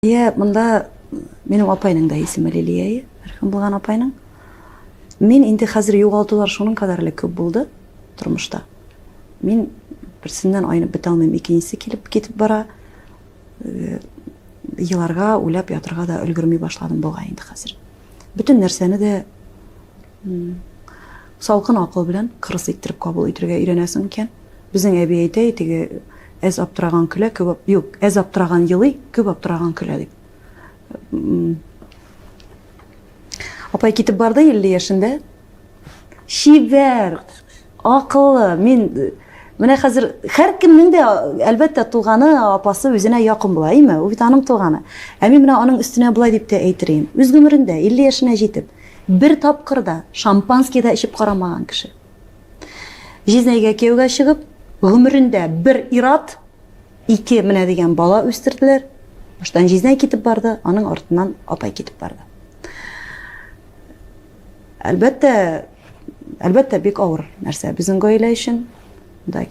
Лилия, монда минем апайның да исеме Лилия, мәрхүм булган апайның. Мин инде хәзер югалтулар шуның кадәрле күп булды тормышта. Мин берсеннән айнып бетә алмыйм, икенчесе килеп китеп бара. Э, еларга, уйлап ятырга да өлгерми башладым бугай инде хәзер. Бөтен нәрсәне дә салкын акыл белән кырыс иттереп кабул итергә өйрәнәсең икән. Безнең әби әйтә, теге әз аптыраган көлә, күп юк, әз аптыраган елый, күп аптыраган көлә дип. Апай китеп барды 50 яшендә. Чибәр, акыллы. Мин менә хәзер һәркемнең дә әлбәттә туганы, апасы үзенә якын була, әйме? Ул бит аның туганы. Ә мин менә аның өстенә болай дип тә әйтер идем. Үз гомерендә 50 яшенә җитеп, бер тапкыр да шампанский да эчеп карамаган кеше. Җизнәйгә кияүгә чыгып, гомерендә бер ир-ат, ике менә дигән бала үстерделәр. Баштан җизнәй китеп барды, аның артыннан апай китеп барды. Әлбәттә, әлбәттә, бик авыр нәрсә безнең гаилә өчен. Да.